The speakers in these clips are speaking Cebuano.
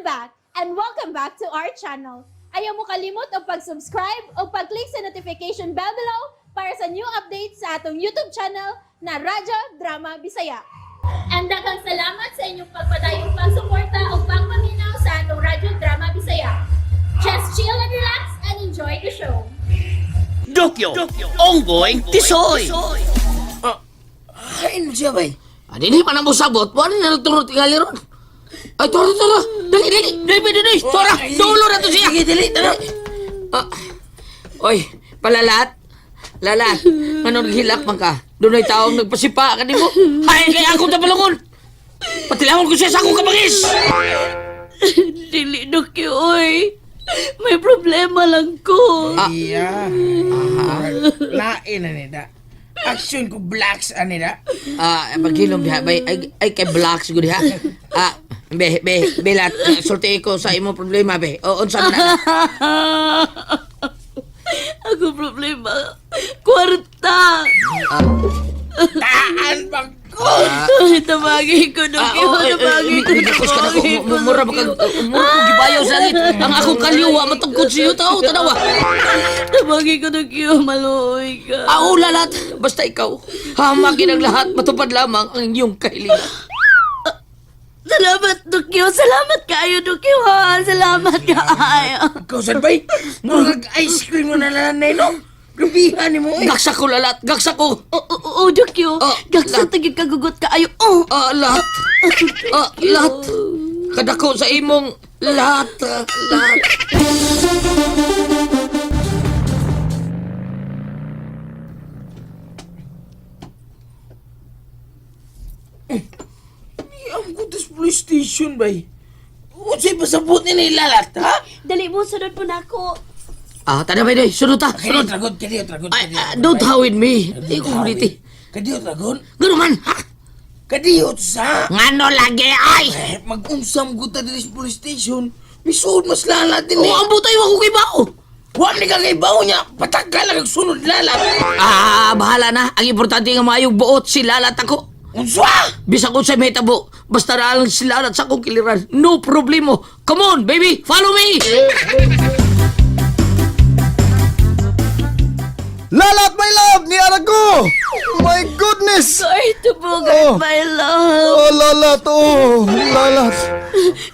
I'm back and welcome back to our channel. Ayaw mo kalimot og pag-subscribe o pag-click sa notification bell below para sa new updates sa atong YouTube channel na Radyo Drama Bisaya. And daghang salamat sa inyong pagpadayong pagsuporta o pagpaminaw sa atong Radyo Drama Bisaya. Just chill and relax and enjoy the show. Dokyo, Onggoy, Tisoy. Hain mo siya, bay. Ah, dili pa na mo sabot, wala na nagturot tingali ron. Ay, toro, toro. Dali, dali, dali, dali, dali. Tora, dulo na to siya. Sige, dali, tara. Ah, oy, palalat. Lalat, anong hilak man ka? Doon ay taong nagpasipa ka nimo. Hay, kay akong tapalungon. Patilahon ko siya sa akong kabangis. Dili na oy. May problema lang ko. Iya. Lain na nila. Action ko blacks anila. Ah, paghilom diha bay ay, ay kay black siguro diha. Ah, be be belat sulti ko sa imong problema be. O unsa man na? Ako problema. Kwarta. Taan bang ko? Ay, tabagin ko, Ah, Dokyo. oo, eh, eh, Tabagin ko, Mikos ka na ko. tabagin ko, Mura ba kag mura ko gibayaw sa langit. Ang akong kaliwa matugkod sa iyo tao tanawa. Tabagin ko, Dokyo. Maluoy ka. Ah, oo, lalat. Basta ikaw. Hamakin ang lahat. Matupad lamang ang iyong kahilingan. Salamat, Dokyo. Salamat kayo, Dokyo, ha. Salamat kaayo. Ikaw sad bay. Murag ice cream mo na lang na no. Grabihan ni mo eh. Gaksa ko lalat. Gaksa ko. Oo, oo, oo, Dokyo. Oh, Gaksa tagig kagugot kaayo. Oh. Ah, lahat. Ah, lahat. Kadako sa imong lahat. Ah, lahat. Ang ko sa police station bay. Unsay pasabot ni nilalat ha? Dali mo, sunod po na ako. Ah, tana ba Sunod ta. Kadiyo Sunod. dragon, kadiyo dragon. Ay, ah, don't hawin me. Di ko uliti. Kadiyo dragon. Gano man, ha? Kadiyo sa. Ngano lagi ay! Eh, mag-unsam ko ta diri sa police station. Misuod mas lalat din Oh, eh. ang butay wa ko kay bao. Wa ni ka kay bawo niya. Patakal ang sunod lalat. Ah, bahala na. Ang importante nga maayong buot si Lalat ako. Unsa? Bisag unsay mahitabo, basta na lang si Lalat sa akong kiliran. No problemo. Come on, baby, follow me. Lalat, my love! Ni ko! My goodness! Sorry to Bogart, Oh. my love. Oh, Lalat! Oh, Lalat!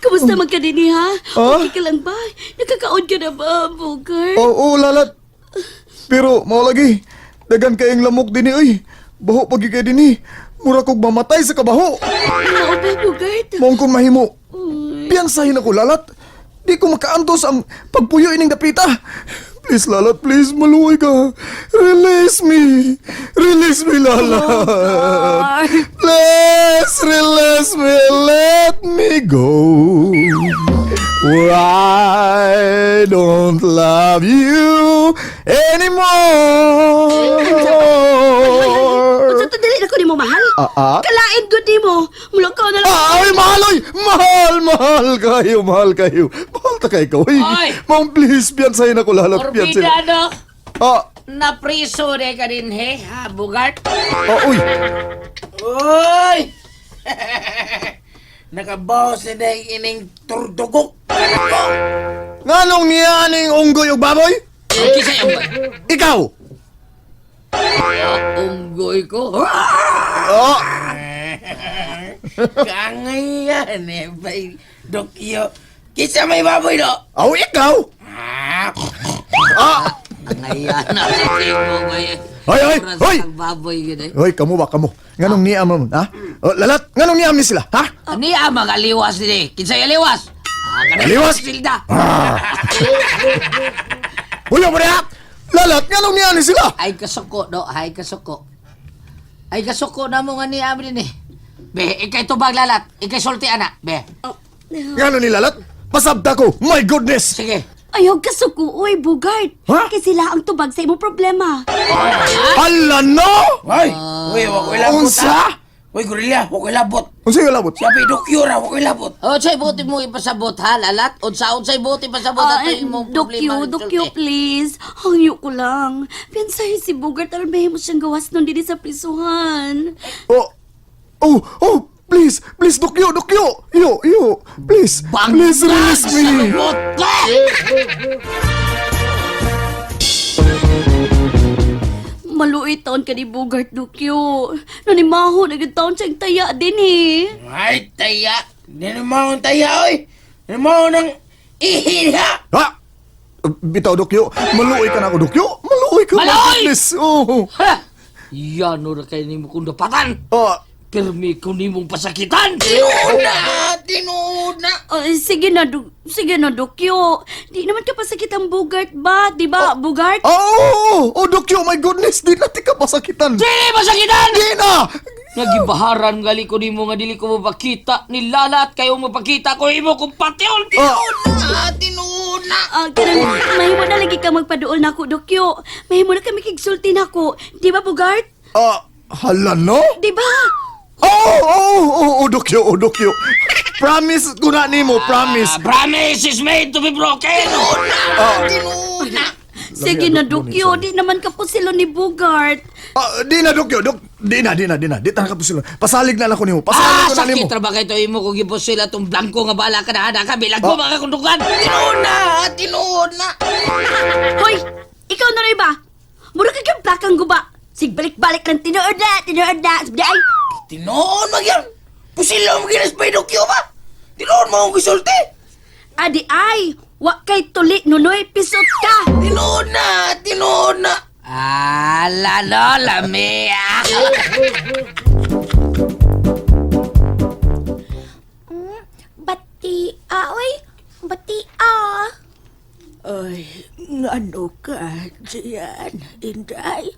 Kamusta man ka din, ha? Ah? Okay ka lang ba? Nakakaon ka na ba, Bogart? Oh, oh, Lalat! Pero, mao lagi, dagan kayong lamok dinhi, oy. Baho pagi kay dinhi. Mura kog mamatay sa kabaho. Mao ba, Bogart? Maong kong mahimo. Piyansahin ako, Lalat. Di ko makaantos ang pagpuyo ining dapita. Please, Lalat, please, maluoy ka. Release me. Release me, Lalat. Please, release me. Let me go. I don't love you anymore. Unsa to dili na ko nimo mahal? Ah, ah. Kalain gud nimo. Mulakaw na lang. Ah, ay, mahal, oy! Mahal, mahal kayo, mahal kayo. Mahal ta kayo, ikaw, oy. Oy! Ma'am, please, piyansahin ako, lalat, piyansahin. Orbidano, Ah, napriso de ka din he, ha, Bugart? ah, uy. Oy! Nakabawas na dahil ining turdugok. Anak ko! Nganong niya aning unggoy og baboy? Kinsa yung Ikaw! unggoy ko? Ah, Kangayan eh, bay. Dokyo. Kisa may baboy do. aw, ikaw! Ah, Ah! Ngayon na sa mo ngayon. Hoy, hoy, hoy! Baboy gid eh. Hoy, kamo ba, kamo? Nganong niya mo, ha? Oh, lalat, nganong niya ni sila, ha? Ani ang mga liwas dinhi. Kinsa yung liwas? Ah, kanang Liwas? Silda. Huyo mo niya! Lalat, nganong niya ni sila? Ay kasuko do, ay kasuko. Ay kasuko na mo nga ni amin din eh. Be, ikay tubag lalat, ikay sulti ana. Be, Nganong ni lalat? Pasabta ko! My goodness! sige. Ayaw ka suko, oy, Bogart. Ha? Kay sila ang tubag sa imong problema. Hala, no! Hoy! Uy, wa ko'y labot. Unsa? ah. Uy, gorilla, wa ko'y labot. Unsa yung labot? Siya bay Dokyo ra, wa ko'y labot. Unsay buti mo ipasabot ha, lalat? Unsa unsay buti pasabot Ah, ato imong Dokyo, problema? Dokyo, please. Hangyo ko lang. Piyansahin si Bogart, alam mo siyang gawas nun din sa prisuhan. Oh, oh, oh, please, please, Dokyo, Dokyo! Yo, yo, please, please release me. Maluoy taon ka ni Bogart, Dukyo. Nanimaho na gyud taon siyang taya din eh. Ay, taya. Di naman akong taya, oy. Di naman ako ng ihila. Ha? Bitaw, Dokyo. Maluoy ka na ako, Dokyo. Maluoy ka. My Maluoy! goodness. Oh. Ha! Yan ora kay nimo kung dapatan. Ah, Pirmi ko nimong pasakitan. Tinuod na, tinuod na. Ay, sige na, sige na, Dukyo. Di naman ka pasakit ang Bogart ba? Di ba, Bogart? oh, oh, oh, Dokyo, my goodness. Di na tika pasakitan. Dili masakitan! Di na! Nagibaharan gali ko nimo nga dili ko mapakita ni Lalat kayo mapakita ko imo kung patyon. Ah, Na, tinuod na. Ah, kanang mahimo na lagi ka magpaduol nako, Dukyo. Mahimo na kami kigsulti nako. Di ba, Bogart? ah, hala no? Di ba? Oh, oh, oh, oh, Dokyo, oh, Dokyo. Promise ko na nimo, promise. Ah, promise is made to be broken. Tinuod na. Sige na, Dukyo. Di naman ka po sila ni Bogart. Ah, di na, Dokyo, Dok. Di na, di na, di na. Di na ka po sila. Pasalig na lang ko nimo. Ah, Pasalig ko na nimo. sakit ra ba kay to imo kung gipusil atong blanko nga bala ka na ana ka bilag ko mga kundukan. Tinuod na, tinuod na. Hoy! Ikaw na rin ba? Mura ka kang plakang guba. Sig balik-balik lang tinuod na, tinuod na. Sabi ay, Tinuod magyang. Pusila mo ginas pa Dokyo ba? Tinuod mo akong gisulti. adi ay, wa kay tuli nunoy pisot ka. Tinuod na, tinuod na. Ah, lalo lami. Ah. Bati, ah, oy. Bati, ah. Ay, ngano ka diyan, Inday?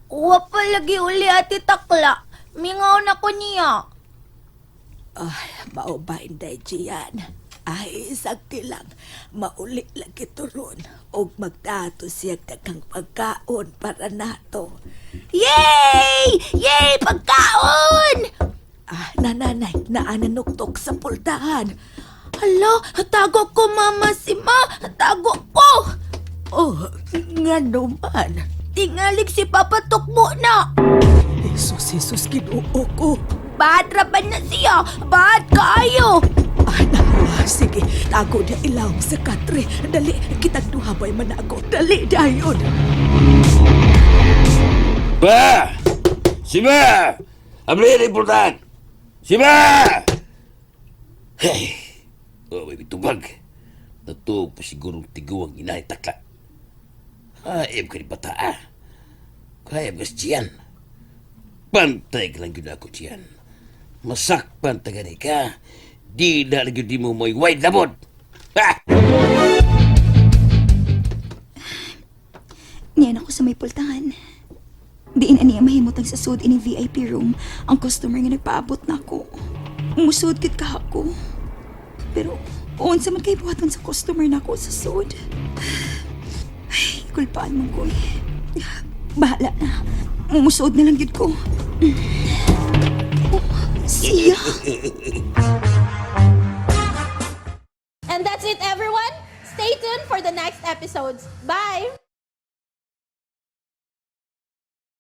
Wa pa lagi uli ati takla. Mingaw na ko niya. Ay, mao ba, Inday diyan? Ay, sakti lang. Mauli lagi turon. Og magdato siya daghang pagkaon para nato. Yay! Yay! Pagkaon! Ah, nananay, naananuktok sa pultahan. Hala, tago ko mama si ma. Tago ko. Oh, ngano man. Tingalig si Papa Tukbo na. Jesus, Jesus, Ginoo ko. Bad ra ba na siya? Bad kaayo. Ah, nawa, sige, tago niya ilaw sa katre. Dali, kitang duha ba'y manago. Dali, dayon. Ba! Siba! Abrir important. Siba! Hey! Oh, may tubag. Natuog pa sigurong tiguang inahay takla. Hayop ka ni bata, ah. Hayop ka si Gian. Pantay ka lang yun ako, Gian. Masakpan ta gani ka. Di na lang yun di mo mo'y wide labod. Ha! Niyan ako sa may pultahan. Diin aniya mahimutang sa sud ini VIP room ang customer nga nagpaabot na ako. Musud kit ka ako. Pero unsa man kay buhaton sa customer na ako sa sud. Ay, kulpaan man ko eh. Bahala na. Mumusod na lang gid ko. Oh, siya. And that's it, everyone. Stay tuned for the next episodes. Bye!